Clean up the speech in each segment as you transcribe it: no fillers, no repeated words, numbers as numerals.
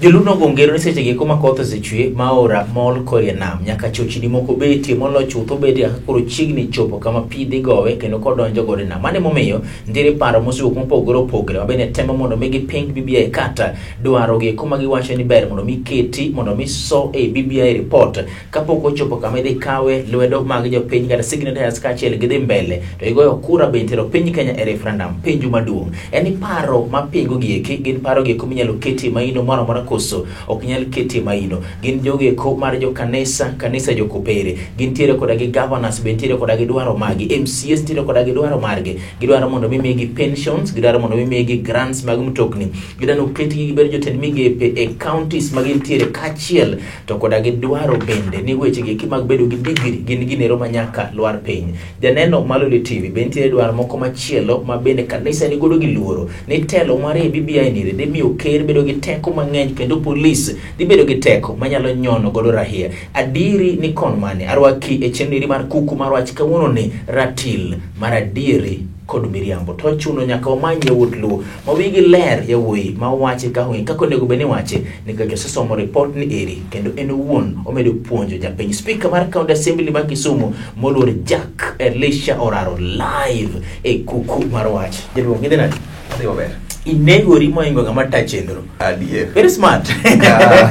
Joluo nogo ngero ni seche gi kuma koth osechwe ma aora mol korie nam nyaka chochni moko betie molo chutho betie kaka koro chiegni chopo kama pi dhi gowe kendo kodonjo godo e nam. Mano emomiyo nitiere paro mosewuok mopogore opogore ma bende temo mondo mi giping BBI kata dwaro gi kuma giwacho ni ber mondo mi keti mondo mi so e BBI report kapok ochopo kama idhi kawe lwedo mag jopiny kata signatories kaachiel gidhi mbele to igoyo kura bende tero piny Kenya e referendum. Penjo maduong' en ni paro mapingo gi eki gin paro gi eko minyalo ketie maino moro amora koso ok nyal ketie maino. Gin jogo eko mar jo kanisa, kanisa jokopere, gintiere koda gi governors be nitiere koda gi dwaro margi, MCAs nitiere koda gi dwaro margi, gidwaro mondo mi migi pensions, gidwaro mondo mi migi grants mag mtokni, gidwaro ni oketgi gibed jotend migepe e counties ma gintiere kaachiel to koda gi dwaro bende ni weche gi eki mag bedo gi degree gin ginero ma nyaka lwar piny. Janeno mar Lolwe TV be nitiere dwaro moko machielo ma bende kanisa ni godo gi luoro ni telo mar e BBI nire dhi miyo ker bedo gi teko mang'eny kendo polis dhi bedo gi teko manyalo nyono godo rahia. Adieri ni kon mane? Arwaki e chenro mar kuku mar wach kawuono ni ratil mar adieri kod miriambo. To ochuno nyaka wamany yawuot Luo ma wigi ler yawuoyi ma wache ka ong'e kaka onego bed ni wache nikech osesomo report ni eri kendo en owuon omedo puonjo japiny. Speaker mar County Assembly ma Kisumu moluor Jack Elisha Oraro live e kuku mar wach. Jaduong' idhi nade? Adhi maber. Inegori moingo ng'ama ta chenro. Adier. Very smart. Kata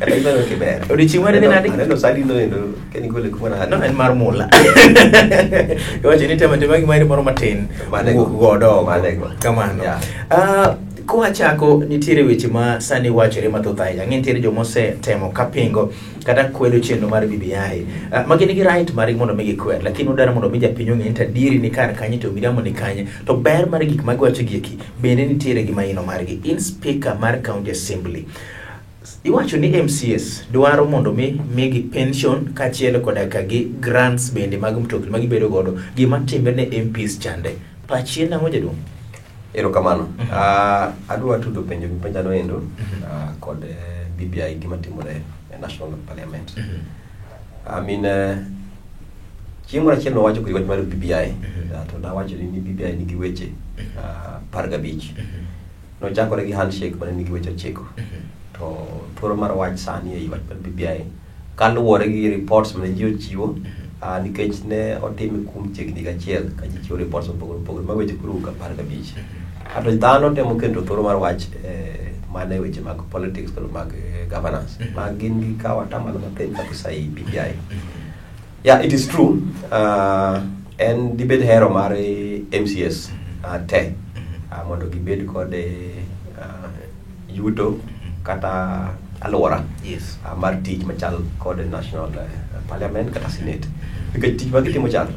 ineno kiber. Odiochieng' mari dhi nade? Aneno sadi no endo keni gole kuma nade. No, en mar mula. Iwacho ni temo tema gimari moro matin. Manego. Wuok godo oko. Manego. Kamano. Yeah. Ah, kwachako nitiere weche ma sani wachore mathoth ahinya. Ang'e nitiere joma osetemo kapingo kata kwedo chenro mar BBI. Ma gin gi right margi mondo mi gikwer, lakini udwaro mondo mi japiny ong'e ni to adieri ni kar kanye to miriambo ni kanye. To ber mar gik ma giwacho gi eki bende nitiere gi maino margi. In speaker mar County Assembly. Iwacho ni MCAs dwaro mondo mi migi pension kaachiel koda ka gi grants bende mag mtokni ma gibedo godo. Gima timre ne MPs chande. Pachi en ang'o jaduong'? Erokamano. Adwa tudo penjo mipenja no endo kod BBI gima timore e National Parliament. I mean, chieng' moro achiel nowacho kod wach mar BBI to nawacho ni BBI nigi weche 15. Nochakore gi handshake mane nigi weche 9. To thuolo mar wach sani ei wach mar BBI kaluwore gi reports mane ji ochiwo nikech ne otime kuom chiegni higa achiel ka ji chiwo reports mopogore opogore ma weche koro wuok 15. Ato dhano temo keto thuolo mar wach mana e weche mag politics kod mag governance ma gin gikawo atamalo mathin kabisa ei BBI. Yeah, it is true. En dibed hero mar MCAs te mondo gibed kod yuto kata alwora mar tich machal kod National Parliament kata Senate. Nikech tich ma gitimo chalre.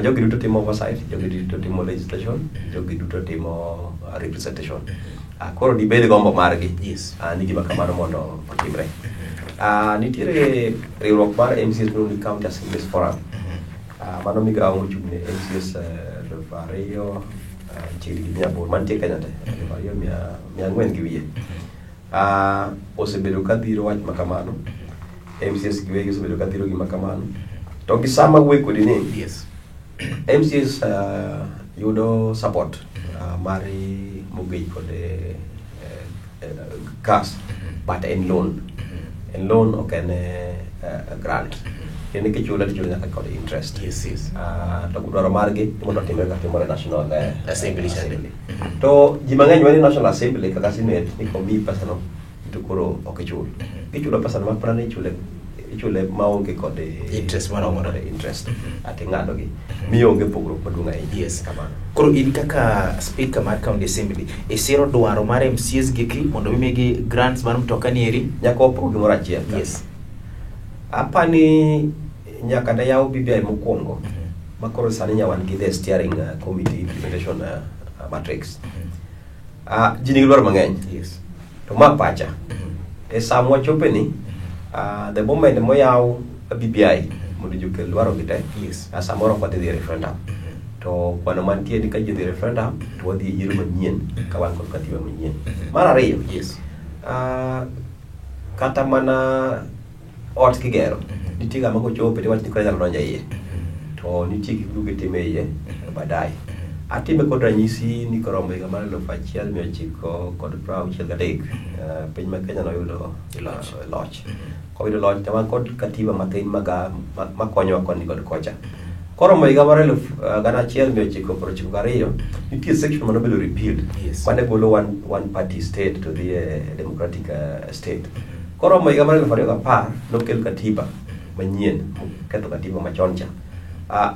Jogi duto timo oversight, jogi duto timo legislation, jogi duto timo representation. Koro dibed gombo margi ni gima kamano mondo otimre. Nitiere riwruok mar MCAs miluongo ni County Assemblies Forum. Mano migawo mochung' ne MCAs 2000 chiegni gi 800 mantie Kenya te, 2400 gi wiye. Osebedo ka dhiro wach ma kamano. MCAs giwegi osebedo ka dhiro gima kamano. To gi sama wuoyo kodi ni, MCAs yudo support mar mortgage kod gas, but en loan. En loan ok en grant. Kendo kichule to ichulo nyaka kod interest. To dwaro margi ni mondo otimre kaka timore National Assembly chande. Assembly. To ji mang'eny wacho ni National Assembly kaka Senate ni komiyi pesa no to koro ok ichul. Gichulo pesa no mak mana ni ichule maonge kod interest moro amora. Kod interest. Ati ing'ado gi. Miyo onge pogruok maduong' ahinya. Kamano. Koro in kaka speaker mar County Assembly, isiro dwaro mar MCAs giki mondo migi grants mar mtoka ni eri? Nyaka wapog gimoro achiel ka. Apani nyaka ne yaw BBI mokwongo ma koro sani nya wan gi the steering committee implementation matrix. Ji nigi dwaro mang'eny. To ma pacha. E sama wachope ni, the moment moyaw BBI mondo ji okel dwaro gi te, samoro ok wadhi dhi e referendum. To kwano mantie ni ka ji odhi e referendum to wadhi e yiero manyien ka wan kod katiba manyien. Mar ariyo, kata mana ot kigero, nitie ng'ama kochope tiwacho ni koro inyalo donjo e iye. To nitie gik moko itimo e iye baadaye. Atime kod ranyisi ni koromo higa mar 1963, piny ma Kenya noyudo Loch. Loch. Koyudo loch to wan kod katiba mathin maga makonyowa koni kod kocha. Koromo higa mar 1992, nitie section manobedo repealed mane golo one party state to dhi e democratic state. Koromo higa mar 2010 nokel katiba manyien ketho katiba machon cha.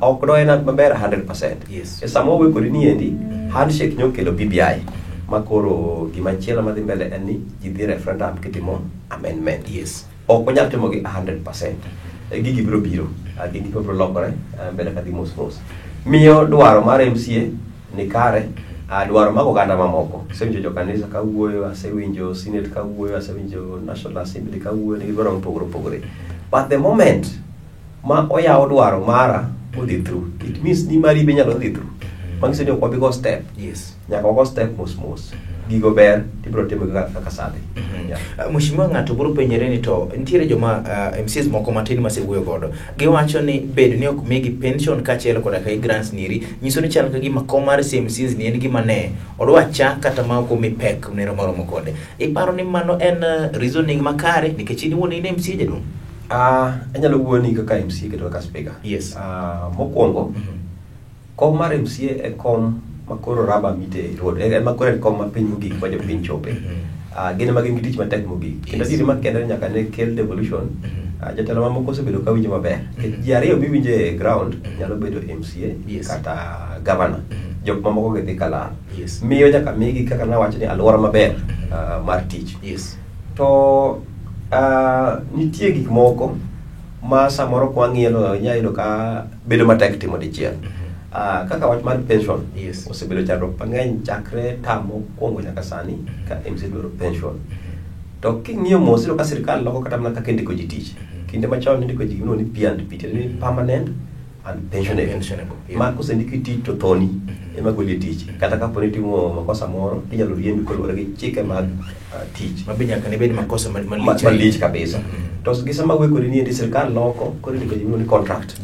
Ok no en maber 100%. E sama wawuoyo kodi ni endi, handshake nyokelo BBI ma koro gimachielo madhi mbele en ni ji dhi referendum kitimo amendment. Ok wanyal timo gi 100%. Gigi biro biro, gin gik mabiro lokore mbele kadhi mos mos. Miyo dwaro mar MCA ni kare, dwaro mag oganda mamoko. Asewinjo jo kanisa ka wuoyo, asewinjo Senate ka wuoyo, asewinjo National Assembly ka wuoyo, nigi dwaro mopogore opogore. But the moment ma oyawo dwaro mara odhi through, it means ni mari be nyalo dhi through. Manyiso ni ok wabi go step. Nyaka wago step mos mos. Gigo ber, tibiro timo kaka sadhi. Yeah. Mheshimiwa, ng'ato biro penjore ni to nitiere joma MCAs moko matin masewuoyo godo giwacho ni bedo ni ok migi pension kaachiel koda ka grants niri nyiso ni chal ka gima kom mar MCAs ni en gima ne odwa cha kata ma ok omi pek nero moromo kode. Iparo ni mano en reasoning makare nikech in iwuon in MCA jaduong'? Anyalo wuoyo ni kaka MCA kendo kaka speaker. Mokwongo, kom mar MCA e kom makoro raba mite road, en makoro en kom mapiny mogik ma jopiny chope. Gin ema gin gi tich matek mogik. Kendo adieri makende nyaka ne kel devolution, jotelo mamoko osebedo ka winjo maber. Nikech ji ariyo miwinjo e ground nyalo bedo MCA kata governor. Jok mamoko gidhi kalal. Miyo nyaka migi kaka nawacho ni alwora maber mar tich. To nitie gik moko ma samoro kwang'iyo to inyalo yudo ka bedo matek timo dichiel. Kaka wach mar pension osebedo chandruok mang'eny chakre term mokwongo nyaka sani ka MCA dwaro pension. To king'iyo mos iyudo ka sirikal loko kata mana kaka indiko ji tich. Kinde machon nindiko ji gimiluongo ni P&P, tiende ni permanent and pensionable. Pensionable, yeah. Ma kosendiki tich to thoni ema goli e tich. Kata kapo ni itimo makosa moro tinyalo riembi kaluwore gi chike mag tich. Ma be nyaka ne bed makosa malich Malich kabisa. To gi sama wuoyo kodi ni endi sirikal loko koro indiko ji miluongo ni contract.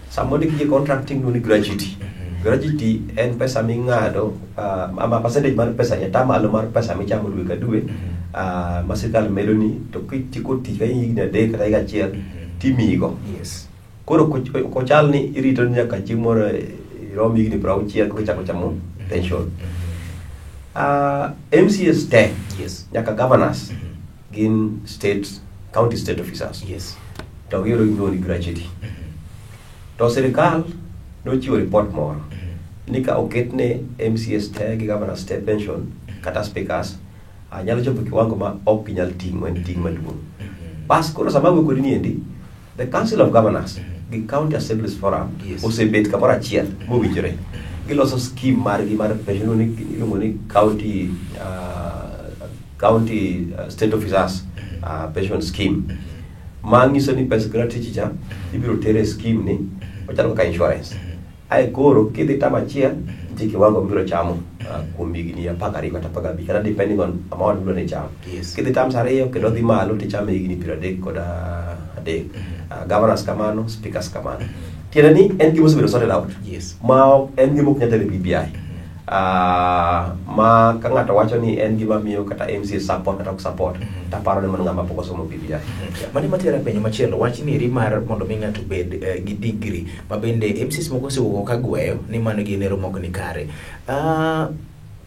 Sama ondik ji contract iluongo ni gratuity. Gratuity en pesa ming'ado, ama percentage mar pesa ni atamalo mar pesa michamo dwe ka dwe, ma sirikal medoni to kitieko tich ka higni 3 kata higa achiel timiyigo. Koro ok ochal ni irito ni nyaka chieng' moro irom higni 60 koka ichako chamo pension. MCAs te nyaka governors gin state, county state officers. To giyudo gimiluongo ni gratuity. To sirikal nochiwo report moro ni ka oketne MCAs te gi governors te pension kata speakers, nyalo chopo kiwango ma ok ginyal ting'o, en ting' maduong'. Bas koro sama awuoyo kodi ni endi, the Council of Governors gi County Assemblies Forum osebet kamoro achiel mowinjore. Giloso scheme margi mar pension iluongo ni county state officers pension scheme. Ma nyiso ni pes gratuity cha ibiro tere e scheme ni ochalo kaka insurance. Ae koro kidhi term achiel nitie kiwango mibiro chamo kuom higni 12 kata 15 kata depending on amount mibiro ni chamo. Kidhi terms 2 kendo dhi malo tichamo higni 33. Governors kamano, speakers kamano. Tiende ni en gima osebedo sorted out. Ma en gima ok nyal tere BBI. Ma ka ng'ato wacho ni en gima miyo kata MCA support kata ok support, taparo ni mano ng'ama pok osomo BBI. Mano ema tera penjo machielo, wach ni eri mar mondo mi ng'ato obed gi degree ma bende MCAs moko osewuok ka gweyo ni mano gin ero mok ni kare.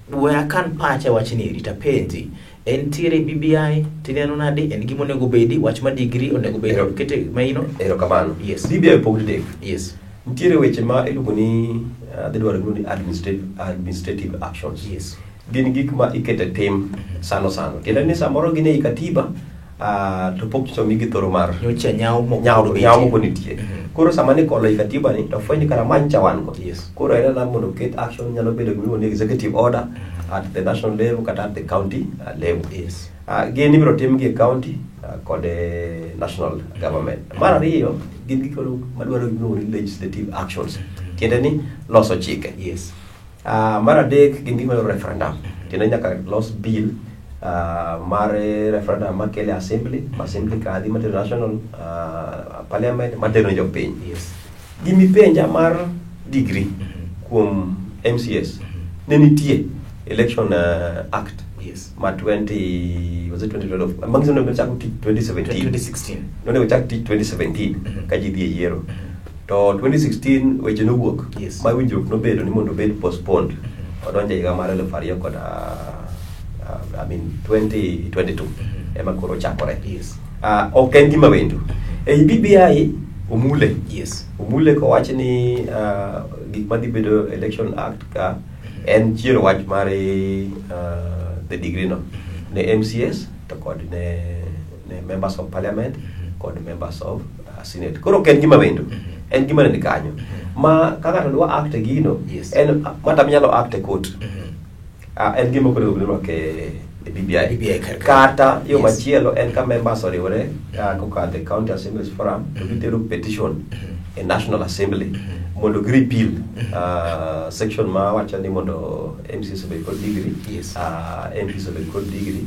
We akan pacha wach ni eri tapenji, entiere BBI tineno nade, en gima onego bedi, wach ma degree onego bed kete maino? Erokamano. BBI opog didek. Nitiere weche ma iluongo ni, adhi dwaro iluongo ni administrative actions. Gin gik ma ikete tim sano sano. Tiende ni samoro gin ei katiba, to pok nyocha omigi thoro mar Nyocha nyawo moko pod nyawo betie. moko nitie. Koro sama ni kolo ei katiba ni, to fweny ni kara mancha wan go. Koro en mana mondo oket action, nyalo bedo gima iluongo ni executive order at the national level kata at the county level. Gin ibiro timgi e county kod e national government. Mar ariyo, gin gik madwaro gima iluongo ni legislative actions. Tiende ni loso chike. Mar adek, gin gik madwaro referendum. Tiende ni nyaka los bill mar referendum makele assembly, ma assembly kadhi matero national parliament matero ne jopiny. Gimipenja mar degree kuom MCAs ne nitie Election Act Yes. ma 20, was it 2012, mangiso onego chak tich 2017. 2016. Nonego chak tich 2017 ka ji dhi e yiero. To 2016 weche nowuok ma winjruok nobedo ni mondo obed postponed. Odonjo e higa mar 2000 kod I mean 2022 ema koro ochakore. Ok en gima wendo. Ei BBI omule. Omule kowach ni gik madhi bedo Election Act ka en chiero wach mar the degree no ne MCAs to kod ne members of parliament kod members of senate. Koro ok en gima wendo. En gima ne ni kanyo. Ma ka ng'ato dwa act e gino, en mata minyalo act e court. En gima ok onego bed ni irwako e BBI. BBI kar kae. Kata yo machielo en ka members oriwore kokadho e County Assemblies Forum to gitero petition e National Assembly mondo gi repeal section ma wacho ni mondo MCAs obed kod degree, MPs obed kod degree,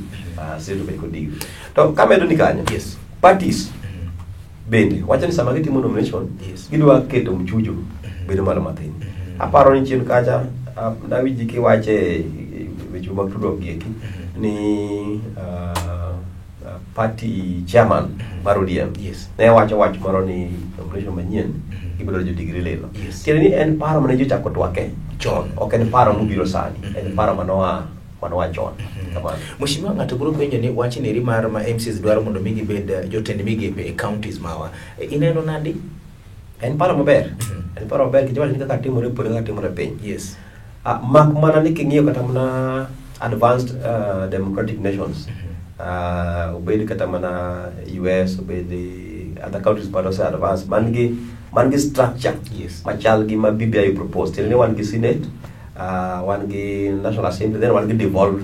Senate obed kod degree. To kamedo ni kanyo, parties bende wacho ni sama gitimo nomination gidwa keto mchujo bedo malo mathin. Aparo ni chien kacha nawinji kiwache weche mag tudruok gi eki ni party chairman mar ODM ne wacho wach moro ni nomination manyien gibiro jo degree lilo. Tiende ni en paro mane ji ochako twake Chon. Ok en paro mobiro sani, en paro manoa chon. Kamano. Mheshimiwa, ng'ato biro penjo ni wach neri mar ma MCAs dwaro mondo mi gibed jotend migepe e counties mawa. Ineno nadi? En paro maber. En paro maber nikech iwacho ni kaka timore polo kaka timore piny. Mak mana ni king'iyo kata mana advanced democratic nations, obed kata mana US, obed other countries but also advanced, man gi structure machal gi ma BBI proposed. Tiende ni wan gi Senate, wan gi National Assembly, then wan gi devolved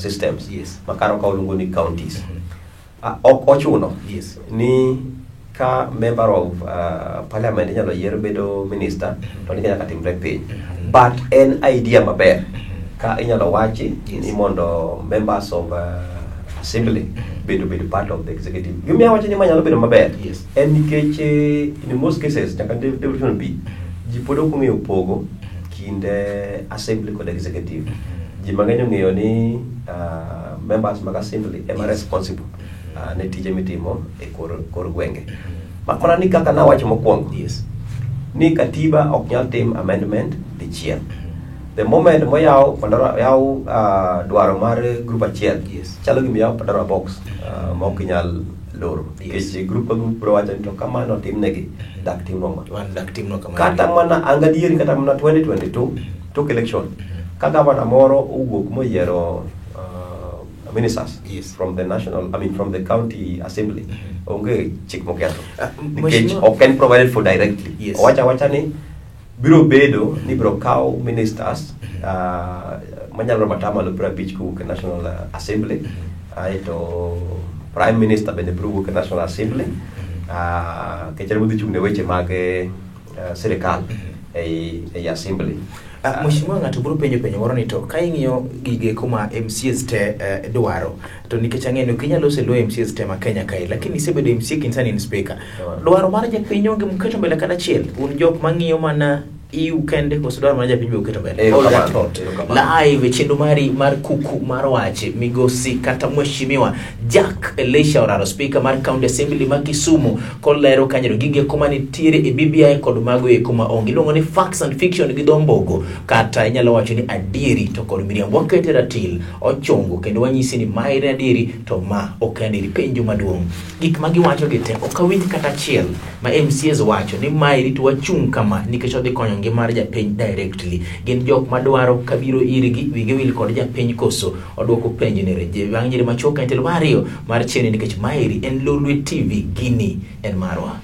systems. Ma karo ka waluongo ni counties. Ok ochuno ni ka member of parliament inyalo yier bedo minister to ni nyaka timre piny. But en idea maber ka inyalo wachi ni mondo members of assembly bedo bed part of the executive. Gimiyo awacho ni ma nyalo bedo maber en nikech in most cases nyaka devolution bi ji pod ok ong'eyo pogo kind assembly kod executive. Ji mang'eny ong'eyo ni members mag assembly ema responsible ne tije mitimo e kor gwenge. Mak mana ni kaka nawacho mokwongo ni katiba ok nyal tim amendment dichiel. The moment moyaw Pandora, yaw dwaro mar group achiel, chalo gima yaw Pandora box ma ok inyal loro. Nikech group ka group biro wacho ni to kamano timnegi, dak timnwa ma. Wan dak timnwa kamano. Kata mana an gadieri kata mana 2022 tok election, ka gavana moro owuok moyiero ministers from the national, I mean from the county assembly, onge chik moketho. Nikech ok en provided for directly. Owacho awacha ni biro bedo ni biro kaw ministers manyalo romo atamalo piero abich kowuok e National Assembly, aeto Prime Minister bende biro wuok e National Assembly, nikech en modhi chung' ne weche mag sirikal ei assembly. Mheshimiwa, ng'ato biro penjo penjo moro ni to ka ing'iyo gige kuma MCAs te dwaro, to nikech ang'eyo ni ok inyal loso e lo MCAs te ma Kenya kae, lakini isebedo MCA kendo sani in speaker. Dwaro mar japiny onge muketo mbele kata achiel? Un jok mang'iyo mana iu kende koso dwaro mar japiny be uketo mbele? All that thought. Erokamano. Live e chenro mari mar kuku mar wach, migosi kata mheshimiwa Jack Elisha Oraro, speaker mar County Assembly ma Kisumu, kolero kanyo gige kuma nitiere e BBI kod mago eko ma onge. Iluongo ni facts and fiction gi dho mbogo, kata inyalo wacho ni adieri to kod miriambo. Wakete ratil ochungo kendo wanyisi ni ma en adieri to ma ok en adieri. Penjo maduong', gik ma giwacho gi te ok awinj kata achiel ma MCAs wacho ni maeri to wachung' kama nikech odhi konyo ngima mar japiny directly. Gin jok madwaro kabiro irgi wigi wil kod japiny koso oduoko penjo ni reje bang' nyiri machuok en telo mar ariyo mar chieng' nikech maeri en Lolwe TV, gini en marwa.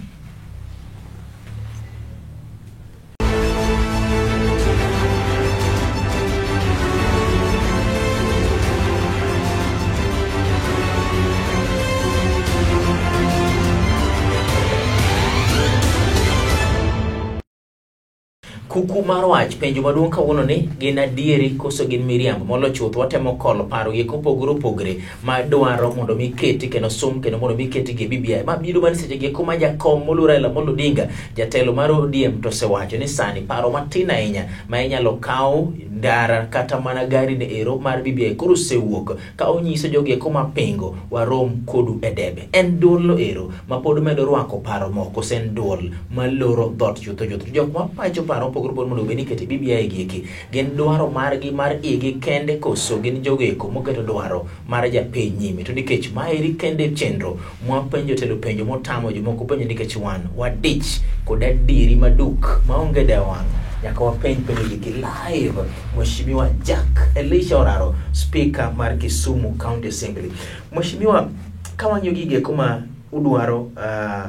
Kuku mar wach penjo maduong' kawuono ni gin adieri koso gin miriambo molo chuth watemo kolo paro gi kopogore opogore ma dwaro mondo mi keti kendo sum kendo mondo mi keti gi BBI ma biro mana seche gi kuma jakom moluor Raila Amolo Odinga jatelo mar ODM to osewacho ni sani paro matin ahinya ma inyalo kaw ndara kata mana gari ne ero mar BBI koro osewuok ka onyiso jogi eko mapingo warom kodu e debe en duol ero ma pod medo rwako paro moko koso en duol maloro dhoot chutho chutho jok ma pacho paro mopogore opogore mondo obed ni ikete BBI gi eki gin dwaro margi mar igi kende koso gin jogo eko moketo dwaro mar japiny nyime to nikech maeri kende chenro mwapenjo telo penjo motamo jomoko penjo nikech wan wadich kod adieri maduk maonge dewo wang' nyaka wapenj penjo gi live Mheshimiwa Jack Elisha Oraro speaker mar Kisumu County Assembly Mheshimiwa ka wang'iyo gigo eko ma udwaro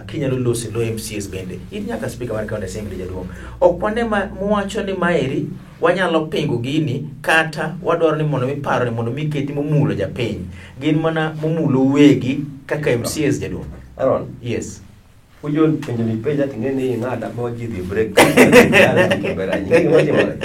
kinyalo loso e lo MCAs bende in nyaka speaker mar County Assembly jaduong' ok wane ma muwacho ni maeri wanyalo pingo gini kata wadwaro ni mondo mi paro ni mondo mi keti momulo japiny gin mana momulo wegi kaka MCAs jaduong' Aaron, yes Ujon penjo ni penja ting'e ni ing'ada ma ji dhi break. Ber ahinya. Ing'e gima timore?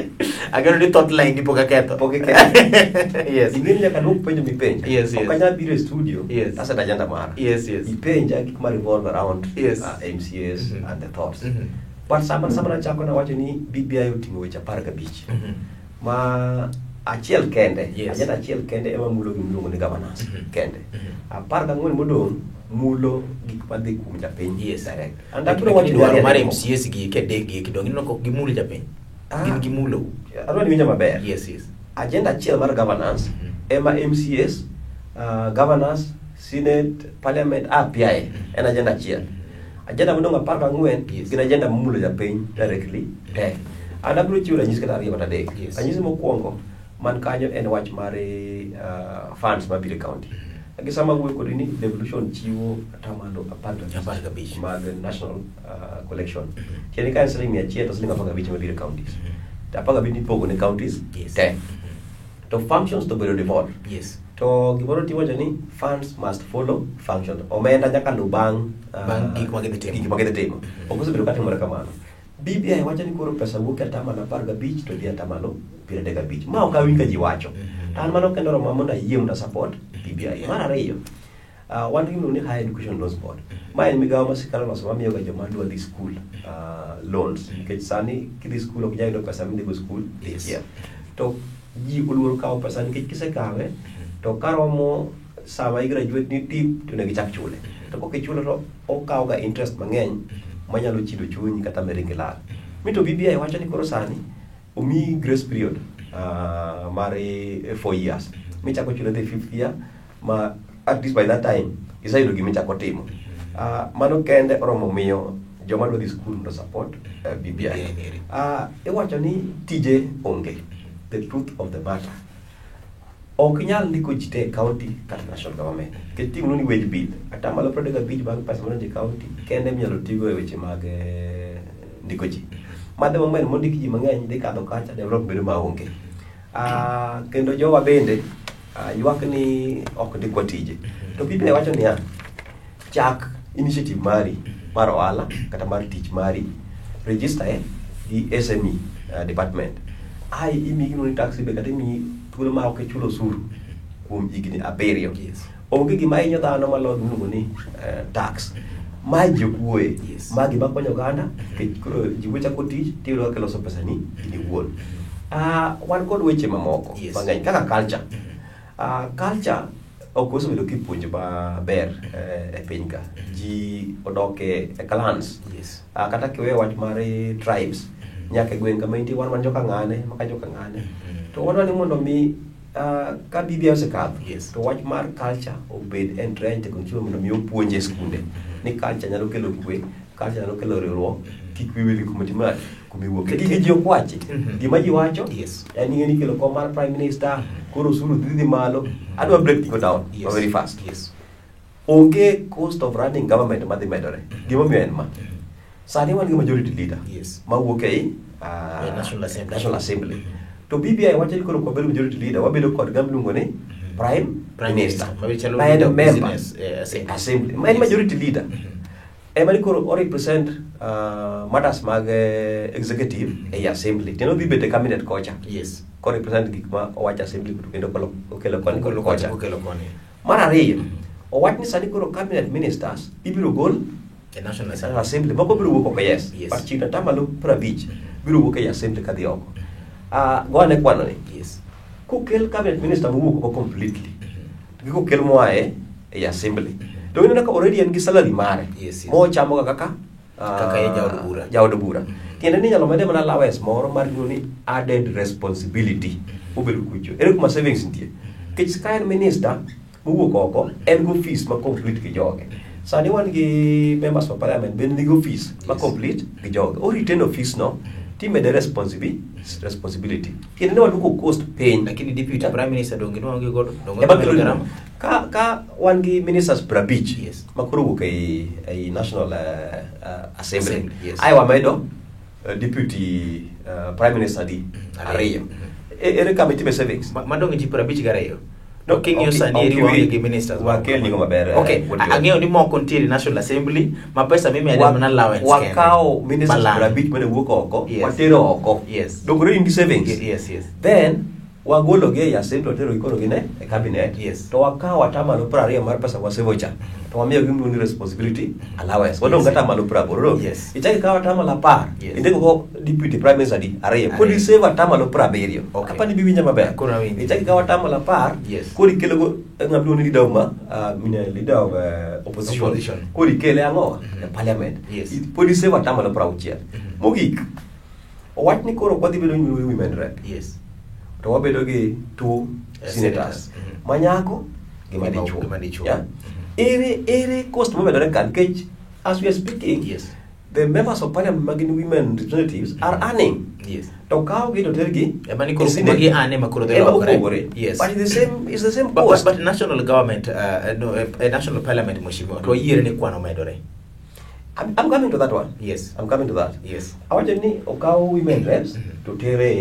ageno ni thought line ni pok aketho Pok iketho. yes Ing'e ni nyaka duok penjo mipenja. Yes, yes. Ok anyal biro e studio. Yes. Aset agenda mara. Yes, yes. Ipenja gik ma revolve around Yes. MCAs and the thoughts. But sama nachako nawacho ni BBI oting'o weche 15. Ma achiel kende, Yes. agenda achiel kende ema mulo gima iluongo ni governance kende. 14 modong' mulo gik madhi kuom japiny Yes. direct. And abiro Lakini wacho dwaro mar ni ariyo MCAs gi eki adek gi eki donge ineno ka ok gimulo japiny Ah. gin gimulo Adwa ni iwinja maber. yes Agenda achiel mar governance ema MCAs, governors, senate, parliament API en agenda achiel. Agenda modong' 14 Yes. gin agenda mamulo japiny directly te. An abiro chiwo ranyisi kata ariyo kata adek. Yes. Ranyisi mokwongo man kanyo en wach mar funds mabiro e county. Gi sama awuoyo kodi ni devolution chiwo atamalo 15 mag national collection. Tiende ni ka en siling 100 to siling 15 mabiro e counties. To 15 ipogo ne counties Yes. te. To functions to bedo devolved. yes To gimoro tiwacho ni funds must follow function. Omenda nyaka luw bang' Bang' gik ma gidhi timo. Gik ma gidhi timo. Ok osebedo katimore kamano. BBI wacho ni koro pesa wuok e atamalo 15 to dhi atamalo 35. Ma ok awinj ka ji wacho. To an mano kendo oroma mondo ayie mondo a support BBI. Mar ariyo, wan gi gimiluongo ni Higher Education Loans Board. Ma en migawo ma sirkal oloso mamiyo ga joma dwa dhi school loans. Nikech sani kidhi school ok inyal yudo pesa midhigo school Yes. dichiel. To ji oluoro kawo pesa nikech kisekawe to karomo sama i graduate ni tip to onego ichak chule. To kok ichulo to okawo ga interest mang'eny manyalo chido chunyi kata miring ilal. Mi to BBI wacho ni koro sani omiyi grace period mar 4 years. Michako chule the fifth year ma at least by that time iseyudo gimichako timo. Mano kende oromo miyo joma dwa dhi school mondo support BBI. BBI. Iwacho ni tije onge. The truth of the matter. Ok inyal ndiko ji te e county kata national government. Nikech ting'o ni wage bill. Atamalo 35 mag pesa madonjo e county kende minyalo tigo e weche mag ndiko ji. Ma the moment mondik ji mang'eny dhi kadho kacha development bedo maonge. Kendo jowa bende ywak ni ok ndikwa tije. To BBI wacho niya, chak initiative mari mar ohala kata mar tich mari, register e gi SME department. Ai imiyi gimiluongo ni tax rebate kata imiyi thuolo ma ok ichulo osuru kuom higni 7. Yes. Onge gima hinyo dhano maloyo gimiluongo ni tax. Ma ji ok wuoye. Yes. Ma gima konyo oganda nikech koro ji wuoyo chako tich tiyudo kaka iloso pesani in iwuon. Wan kod weche mamoko Yes. mang'eny kaka culture. Culture ok osebedo kipuonjo maber e piny ka. Ji odok e clans. Yes. Kata kiweyo wach mar tribes, nyaka e gweng' kama intie wan wan joka ng'ane, maka joka ng'ane. To wadwa ni mondo mi ka BBI osekadho, Yes. to wach mar culture obed entrenched e constitution mondo mi opuonje e skunde ni culture nyalo kelo kwe, culture nyalo kelo riwruok, kik wiyi wil gi kuma timo kuma iwuoke. Gigi ji ok wachi. Gima ji wacho Yes. en ni ikelo kom mar prime minister, koro osuru dhi malo. Adwa break gigo down Yes. very fast. Yes. Onge cost of running government madhi medore. Gimomiyo en ma. Sani wan gi majority leader Yes. mawuok ei National Assembly. National Assembly. To BBI wacho ni koro ok wabedo majority leader, wabedo kod gima iluongo ni prime Prime minister. Minister. Ma chalo Ma en leader of member business, assembly. assembly. Ma en Yes. majority leader. Ema ni koro o represent matters mag executive ei assembly. Tiende odhi bet e cabinet kocha. Ko represent gik ma owacho assembly to kendo okelo koni Okelo kocha. Okelo koni. Mar ariyo, owach ni sani koro cabinet ministers ibiro gol E National e Assembly. assembly. Moko biro wuok oko, yes. But chiegni 50% biro wuok ei assembly kadhi oko. Go ane kwano ni. Kokel cabinet minister mowuok oko completely, to gi kokel moa e assembly, to ineno ka already en gi salary mare mochamo ga kaka Kaka e jaod bura. Jaod bura. Tiende ni inyalo mede mana allowance moro mar gino ni added responsibility obedo kucho. Ere kuma savings nitie? Nikech ka en minister mowuok oko, en gi office ma complete gi joge. Sani wan gi members of parliament bende nigi office ma complete gi joge. O retain office no, timede responsibility. Tiende ni waduoko cost piny. Lakini deputy prime minister donge nwaonge godo? Donge Ema omedo kelo garama? Ka wan gi ministers 50 ma koro wuok ei National Assembly. Assembly, yes. Ae wamedo deputy prime minister di Ariyo. ariyo. Ere kama itime savings? Madong' ji 52. No, To king'iyo sani eri waonge gi ministers. Wakel nyingo maber, Okay, Wuod John. ang'eyo ni moko nitiere National Assembly ma pesa mimede mana allowance kende. Wakawo ministers Balang'. 50 mane wuok oko, watero oko. Donge in gi savings? Yes. Then wagolo gi ei assembly watero gi koro gine e cabinet. To wakawo atamalo 20 mar pesa wasevo cha. To wamiyo gi miluongo ni responsibility allowance. Wadong' gi atamalo 80. Ichak ikawo atamalo 10. Indiko go deputy prime minister di ariyo. Koro Ariyo. isave atamalo 70. Apa ni biwinja maber. Koro awinjo. Ichak ikawo atamalo 10. Koro ikelo go ng'ama iluongo ni leader of leader of opposition. Opposition. Koro ikele ang'o? E parliament. Pod isave atamalo 60. Mogik, owach ni koro ok wadhi bedo gi women rep. To wabedo gi 2 senators. Senators. Ma nyako gi ma Gi dichuo. ma dichuo. Yeah? Ere cost momedore ka nikech as we are speaking, the members of parliament ma gin women representatives are earning. To kaw gi to tergi Ema ni koro e Senate. kuma gi earn ema koro dhi Ema lokore. opogore. But it's the same But cost. national government, no, national parliament mheshimiwa, to yiere ni kwan omedore. I'm coming to that one. I'm coming to that. Awacho ni okaw women reps to tere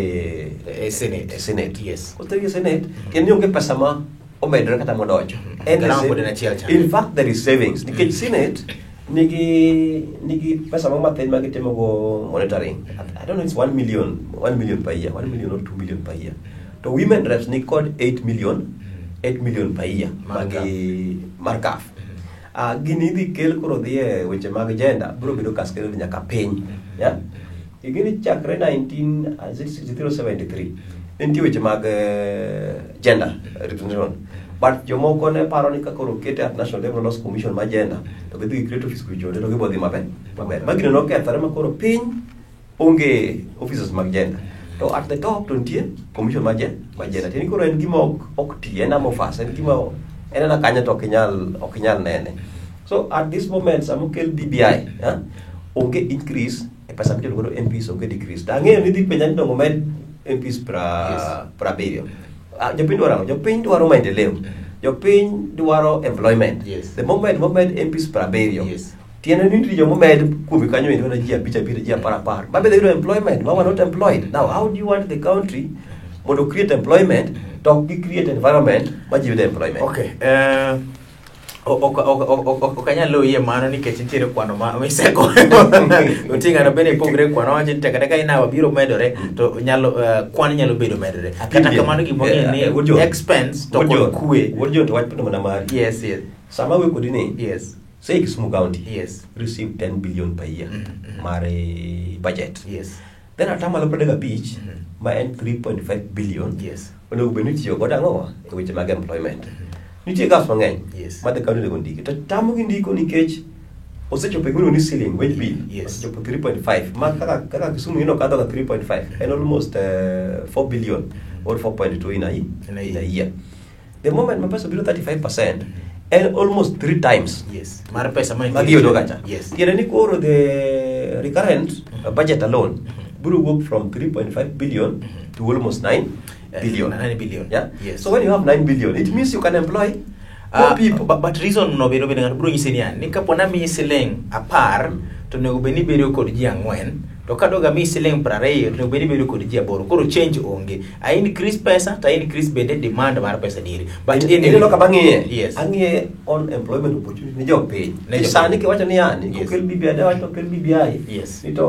E Senate. e Senate. Kotere e Senate, kendo ni onge pesa ma omedore kata modonjo. En the Garama same. pod en achiel cha. In fact, there is savings. Nikech Senate nigi pesa moro mathin ma gitimo go monitoring. I don't know, it's 1 million, 1 million per year, 1 million or 2 million per year. To women reps ni kod 8 million, 8 million per year Mar magi mar CAF. Gini idhi kel koro dhi e weche mag gender biro bedo cascaded nyaka piny. Yeah? Gini chakre nineteen, is it sixty-three or seventy-three? Ne nitie weche mag gender representation. But jomoko ne paro ni ka koro okete at National Level Laws Commission mar gender, to gidhi gi create office kucho to gibo dhi maber. Maber. Ma gino nokethore ma koro piny onge officers mag gender. To at the top to nitie commission mar gender. Tiende ni koro en gima ok ti, en amorphous, en gima en ana kanyo to ok inyal nene. So at this moment sama okel BBI, onge increase e pesa michulo godo MPs, onge decrease. To ang'eyo ni dhi penja ni dongo med MPs 70. Jopiny dwaro ang'o? Jopiny dwaro maendeleo. Jopiny dwaro employment. The moment momed MPs 70, tiende ni nitie joma omed kuomi kanyo endo na ji abich abich, ji apar apar. Ma bende yudo employment, ma were not employed. Now, how do you want the country mondo create employment to ok gi create environment ma ji yudo employment? Okay. Ok anyal luwo yie mano nikech nitiere kwano ma miseko. Nitie ng'ato bende pogre kwano wacho ni kata ka inawa biro medore to kwan nyalo bedo medore. Apim Kata bien. kamano gima ong'eyo ni Wuod John. expense to Wuod kod John. kwe. Wuod John to wach pendo mana mari. Yes, yes. Sama wuoyo kodi ni, say Kisumu County receive 10 billion per year mar budget. Then atamalo pradek abich ma en 3.5 billion. Onego bed ni itiyo godo ang'o e weche mag employment. Nitie gaps mang'eny ma the county onego ndiki. To tamogi ndiko nikech osechopo e gima iluongo ni ceiling wage bill. Osechopo 3.5. Ma kaka Kisumu ino kadho ga 3.5. En almost 4 billion or 4.2 in a year. In a In a year. year. The moment ma pesa biro 35%, en almost 3 times. Mar pesa ma Ma giyudo kacha. Tiende ni koro the recurrent budget alone biro wuok from 3.5 billion to almost 9 billion. 9 billion. Yeah? Yes. So when you have 9 billion, it means you can employ more people. But reason no bedo bende ng'ato biro nyisi niya, ni kapo na miyi siling 10 to onego bed ni ibedo kod ji 4, To kadoga mi siling 20 to onego bed ni ibedo kod ji 8. Koro change onge. A increase pesa to a increase bende demand mar pesa diere. But anyway. Ineno kama ang'iye? Yes. Ang'iye on employment opportunity ne jopiny. Ne jopiny. Sani kiwacho ni yani, Yes. okel BBI, dawacho okel BBI. Yes. Ni to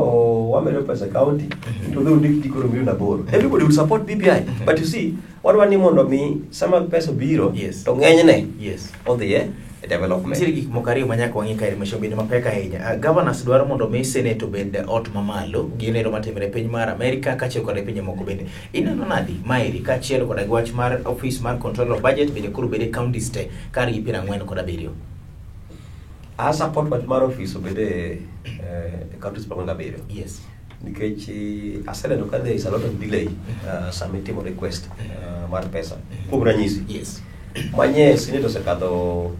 wamedo pesa e county, to dhi undik ji koro milion 8. Everybody will support BBI. But you see, wadwa ni mondo mi sama pesa obiro, Yes. to ng'enyne Yes. odhi e development. Nitiere gik moko ariyo ma nyaka wang'i kae ma obedo mapek ahinya. Governors dwaro mondo mi Senate obed ot mamalo, gineno matimore e piny mar Amerika kaachiel kod e pinje moko bende. Ineno nadi maeri kaachiel koda gi wach mar office mar control of budget bende koro bede counties te kargi 47? A support wach mar office obed e counties 47. Yes. Nikech aseneno ka there is a lot of delay sama itimo request mar pesa. Kuom ranyisi, Yes. manye Senate osekadho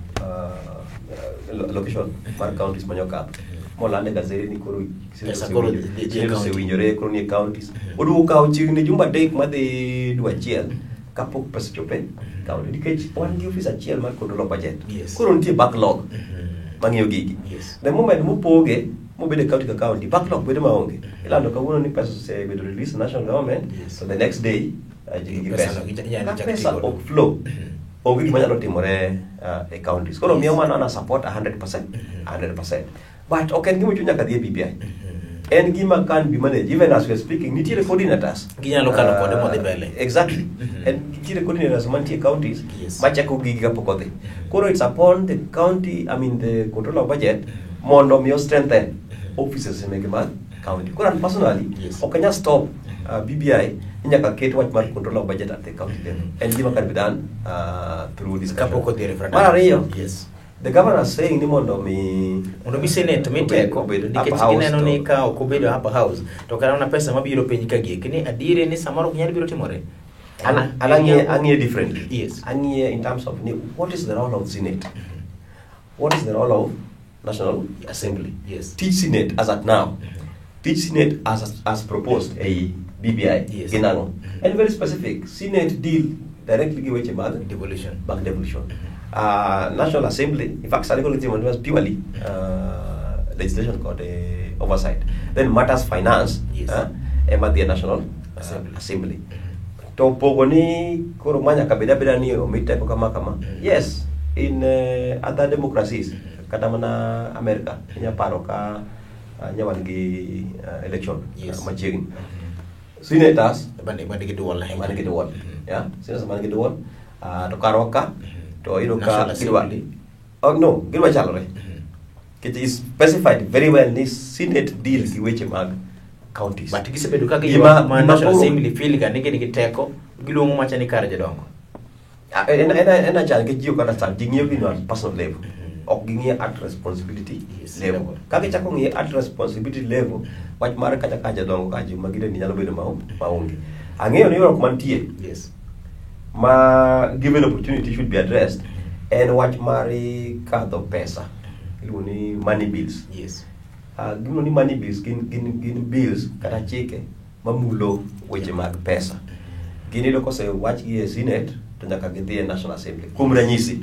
location mar counties manye okadho. Moland e gazeti ni koro Senate Pesa koro dhi e Senate county. osewinjore koro nie counties. Oduogo kawo chiegni jumbe 3 madhi dwe achiel kapok pesa ochopo e county. Nikech wan gi office achiel mar control of budget. Yes. Koro nitie backlog mang'iyo gigi. Yes. The moment mopoge mobedo e county ka county, backlog bedo maonge. Ilando kawuono ni pesa osebedo released national government, Yes. so the next day ji gi Pesa pesa. no ginyalo Ka chak pesa tigodo. ok flow, onge gima nyalo timore e counties. Koro miyo mano ana support 100%, 100%. But ok en gima ochuno nyaka dhi e BBI. En gima can be managed. Even as we are speaking, nitiere coordinators. Ginyalo kalo kode modhi mbele. Exactly. And nitiere coordinators mantie e counties Yes. machako gigi kapok odhi. Koro it's upon the county, I mean the controller of budget, mondo mi strengthen offices meke mag county. Koro an personally, Yes. ok anyal stop BBI ni nyaka ket wach mar controller of budget at the county level. En gima can be done through discussion. Kapok odhi e referendum. Mar ariyo, Yes. the governor is saying ni mondo mi Mondo mi Senate mi teko obed nikech upper house gineno ni to- ka ok obedo upper house to kata mana pesa mabiro piny ka gieki ni adieri ni samoro ok nyal biro timore. An ang'iye differently. Yes. Ang'iye in terms of ni what is the role of Senate? What is the role of National Assembly? Yes. Teach Senate as at now. Teach Senate as proposed a BBI. Yes. Gin ang'o? And very specific. Senate deal directly gi weche mag Devolution. mag devolution. National Assembly, in fact, sani koro gitimo was purely legislation kod oversight. Then matters finance, Yes. ema dhi e National Assembly. Assembly. To pogo ni koro ma nyaka bed abeda ni omi teko kama kama. Yes, in other democracies, kata mana America, inya paro ka nya wan gi election Yes. machiegni. Senators Ema nigi duol ahinya. man gi duol. Yeah, senators man gi duol. To karwa ka to iyudo ka National gidwa Assembly. Oh, no, gidwa chalore. Nikech is specified very well ni Senate deal gi weche mag counties. But gisebedo ka Gima- giywak ma gima National koro- Assembly feel ga ni gin gi teko giluongo macha ni kar jodongo. Ah, en achal nikech ji ok understand, ji ng'iyo gino at personal level. Ok ging'iyo at responsibility Yes, level. level. Ka gichako ng'iye at responsibility level, wach mar kata ka jodongo ka joma gineni nyalo bedo maonge. Ang'eyo ni ywaruok mantie Yes. ma given opportunity should be addressed en wach mar kadho pesa iluongo ni money bills. Yes. Gimiluongo ni money bills gin bills kata chike mamulo weche mag pesa. Gin iyudo kosewachgi e Senate to nyaka gidhi e National Assembly. Kuom ranyisi,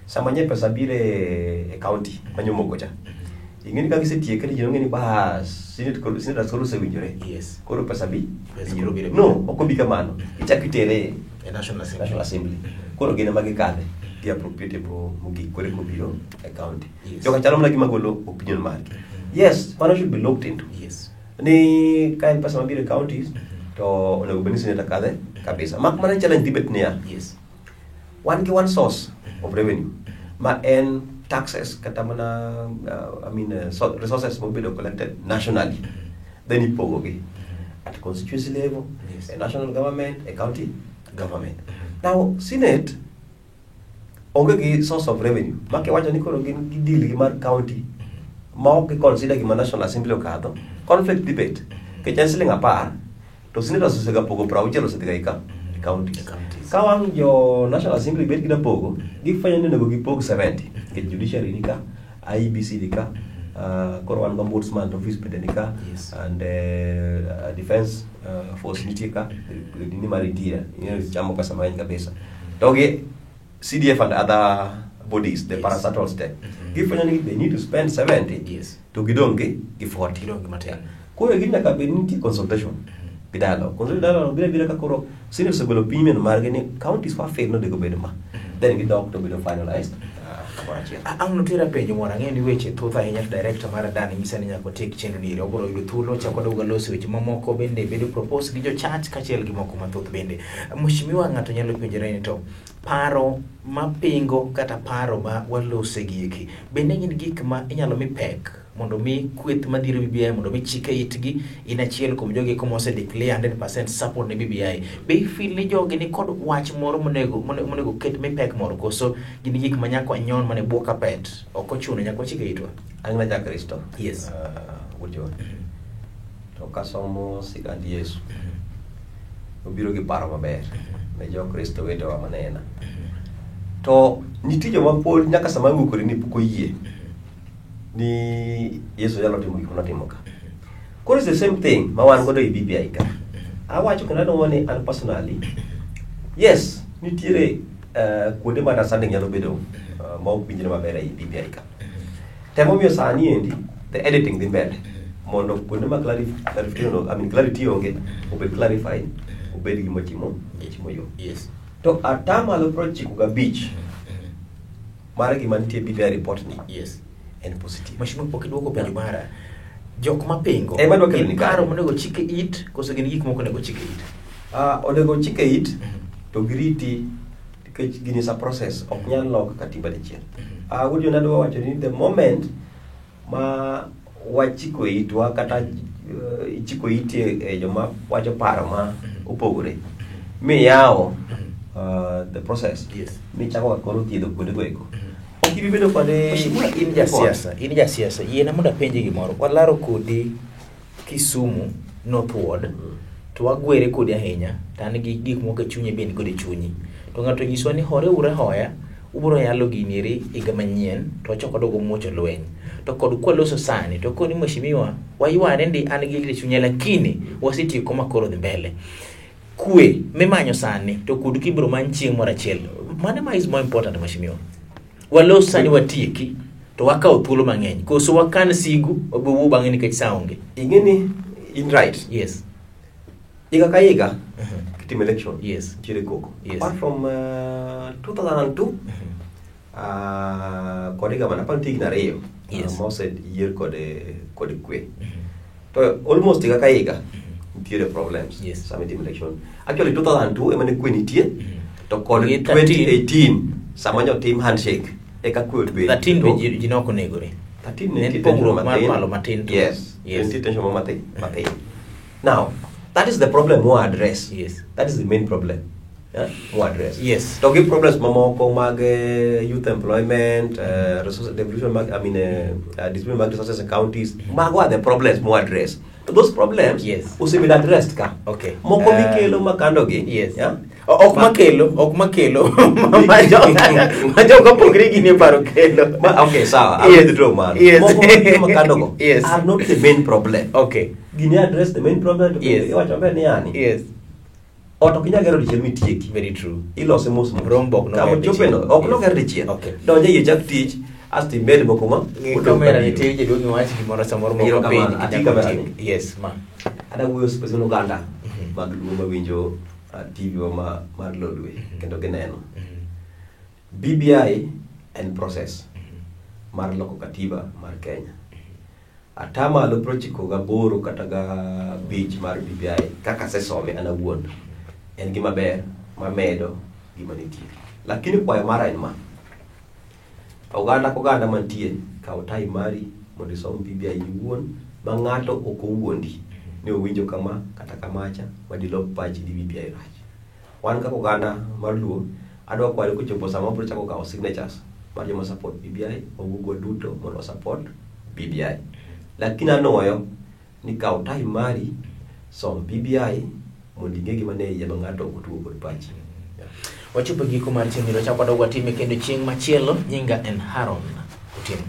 sama nye pesa biro e county manyomoko cha, ing'e ni ka gisetieke to ji ong'e ni bas, Senate koro, senators koro osewinjore. Yes. Koro pesa bi Pesa biro. koro biro. No, ok obi kamano. Ichako itere E National Assembly. National Assembly. Koro gin ema gikadhe gi appropriate mogik koro eka obiro e county. Yes. Joka chalo mana gima golo opinion margi. Yes, mano should be looked into. Yes. Ni ka en pesa mabiro e counties to onego bed ni senator kadhe kabisa. Mak mana challenge dhi bet niya, Yes. wan gi one source of revenue ma en taxes kata mana I mean so, resources mobedo collected nationally then ipogogi at constituency level, Yes. a national government, a county government. Now Senate onge gi source of revenue ma kiwacho ni koro gin gi deal gi mar county ma ok gi consider gima National Assembly okadho, conflict dhi bet nikech en siling 10 to senators osega pogo 60 osedhi ga e counties. E counties. Ka wang' jo National Assembly bet gida pogo, gifwenyo ni onego gipog 70 nikech judiciary ni ka, IEBC ni ka, koro wan gi ombudsman office bende ni ka, Yes. and defense force nitie ka, nini mar interior, ing'eyo chamo pesa mang'eny kabisa. To gi CDF and other bodies, the Yes. parastatals te, gifwenyo ni they need to spend 70 Yes. to gidong' gi 40. Gidong' gi matin. Koro gini nyaka bed ni nitie consultation gi dialogue. Consultation dialogue biro abira ka koro Senate osegolo opinion margi ni counties wa fail nonego bed ma. Then gidok to bedo finalized kamoro achiel. Ang' notera penjo moro, ang'eyo ni weche thoth ahinya to director mar Adani nyisa ni nyaka otiek chenro ni eri. Obiro yudo thuolo chako wadogo loso weche mamoko bende bedo propose gi jo church kaachiel gi moko mathoth bende. Mheshimiwa, ng'ato nyalo penjore ni to paro mapingo kata paro ma walose gi eki bende gin gik ma inyalo mi pek mondo mi kweth madhiro BBI mondo mi chike itgi in achiel kuom jogi eko mose declare 100% support ne BBI be i feel ni jogi ni kod wach moro monego monego ket mi pek moro koso gin gik ma nyaka wanyon mana e bwo kapet ok ochuno nyaka wachike itwa? An na Jakristo. Yes. Wuod John. To kasomo sigand Yesu, obiro gi paro maber ne Jokristo wetewa manena. To nitie joma pod nyaka sama awuoyo kodi ni pok oyie ni Yesu nyalo timo gik manotimo ka. Koro it's the same thing ma wan godo e BBI ka. Awacho kendo aneno ni an personally, yes, nitiere kuonde ma understanding nyalo bedo ma ok winjre maber ei BBI ka. Temomiyo sani endi the editing dhi mbele mondo kuonde ma clarification, I mean clarity onge, obed clarified, obed gima chimo yo. To atamalo 95 mar gima nitie BBI report ni en positive. Mheshimiwa, pok iduoko penjo mara. Jok mapingo Ema dwa kelo gin ni kae. paro monego chike it koso gin gik moko onego chike it? Onego chike it to giriti nikech gini is a process, ok nyal lok katiba dichiel. Wuod Jona dwa wacho ni the moment ma wachiko itwa kata ichiko iti e joma wacho paro ma opogore miyawo the process michako ka koro thiedho kuonde go eko ok ibi bedo kod Mheshimiwa, in jasiasa, in jasiasa, yiena mondo apenji gimoro. Walaro kodi Kisumu North Ward, to wagwere kodi ahinya, to an gi gik moko e chunyi be in godo e chunyi. To ng'ato nyiswa ni hore uru ahoya, ubiro yalo gini eri higa manyien, to wachako wadogo muocho lweny. To kod kwaloso sani, to koni mheshimiwa, wayware ndi an gi lit e chunya, lakini wasetieko ma koro dhi mbele. Kwe mimanyo sani, to kud kibiro many chieng' moro achiel. Mano ma is more important mheshimiwa. Walos sani watieki, to wakawo thuolo mang'eny. Koso wakan sigu, wabiro wuo bang'e nikech sa onge. Ing'e ni in right. Higa ka higa, kitimo election, nitiere koko. Apart from 2002, kod higa mane, aparo nitie higni ariyo, ma oseyier kod kwe. To almost higa ka higa, nitiere problems sama itimo election. Actually 2002 ema ne kwe nitie, to kod Gi 13. 2018 sama nyotim handshake, eka kwe obedo. 13 be ji ne ok onegore. 13 Ne ne nitie pogruok tension mar mathin. palo matin to. Yes. Nitie tension ma mathin. Now, that is the problem mo address. That is the main problem. Yeah? Mo address. To gi problems mamoko mag youth employment, resource devolution mag, I mean, distribution mag resources in counties. Mago are the problems mo address. To those problems osebedo addressed ka. Moko mikelo makando gi. Yeah? Ok makelo, ok makelo. Ma jo ka pogre gi ne paro kelo. Ma, okay, sawa. I withdraw mano. Moko makelo makando go are not the main problem. Gini address the main problem to iwacho maber ni yani. Ot ok inyal gero dichiel mitieki. Very true. Ilose mos mos. Rombo ok Kama noger ochope no, dichiel. ok noger dichiel. Donje yie chak tich, asto imed moko ma Ng'i odong' kamera kabiro. nitie jaduong' iwach gimoro samoro moko Ero kamano, piny ati nyaka kamera otiek. ni. Yes, ma. Adwa wuoyo special oganda mag Luo mawinjo, TV wa mar Lolwe kendo gineno. BBI en process mar loko katiba mar Kenya. Atamalo 98 kata ga 5 mar BBI kaka asesome an awuon en gima ber mamedo gima nitie. Lakini kwayo mara en ma. Oganda ka oganda mantie, kaw time mari mondo isom BBI iwuon ma ng'ato ok owuondi ni owinjo kama kata kamacha madilok pachi ni BBI rach. Wan kaka oganda mar Luo, adwa kwayo kochopo sama wabiro chako kawo signatures mar joma support BBI, wawuog waduto mondo wa support BBI. Lakini anuoyo ni kaw time mari, som BBI mondo ing'e gima ne iye ma ng'ato ok otuo kod pachi. Wachopo e giko mar chenro, wachako wadog watime kendo chieng' machielo. Nyinga en Haron Otieno.